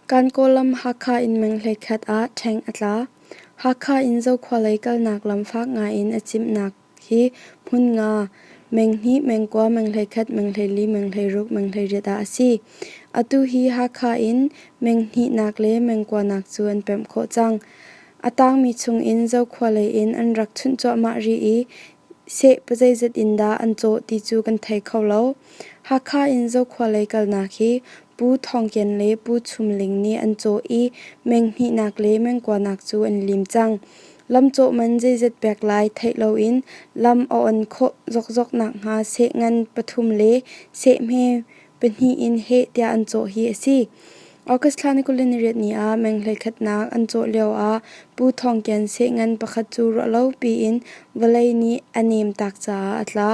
Kan Kawlram Hakha in meng 11 ah ṭheng a tla. Hakha in Zokhua lei kalnak lam fak ngaiin a cimhnak hi hmun nga, meng hnih, meng kua, meng 11, meng 14, meng 16, meng 18 ah a si. Atu hi Hakha in meng hnihnak le meng kuanak cu an pemh khawh cang. A tangmi chungin Zokhua lei in an rak chunh cuahmah rih i seh pazeizat in dah an cawh ti cu kan thei kho lo. Hakha in Zokhua lei kalnak hi Pu Thawng Kian le Pu Chum Ling nih an cawh i meng hnihnak le meng kuanak cu an lim cang. Lam cawh man zeizat pek lai theih loin lam a on khawh zokzok nakhnga seh ngan pathum le seh hme pahnih in heh tiah an cawh hi a si. August thla ni 28 ni ah meng hleikhatnak an cawh lioah Pu Thawng Kian seh ngan pakhat cu ruahlopi in vawlei nih a nemtak caah a tla.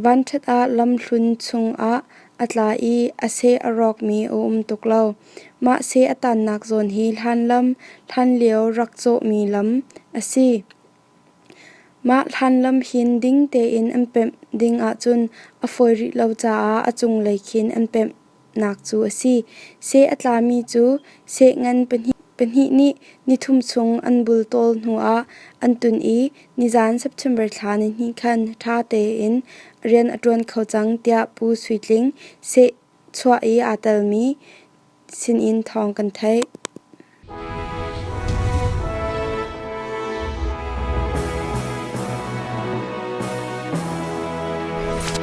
Vanṭhat ah lamhlun chungah a tla i a seh a rawkmi a um tuk lo. Mah seh a tannak zawn hi hlanlam, hlanlio rak cawhmi lam a si. Mah hlanlam hin ding tein an pemh ding ahcun a fawi rih lo caah a cunglei khin an pemhnak cu a si. Seh a tlami cu seh ngan pahnih nih nithum chung an bultawl hnuah an tun i nizan September thla nihnih khan ṭha tein rian a ṭuan kho cang tiah Pu Sui Tling, seh chuah i aa telmi sinin thawng kan theih.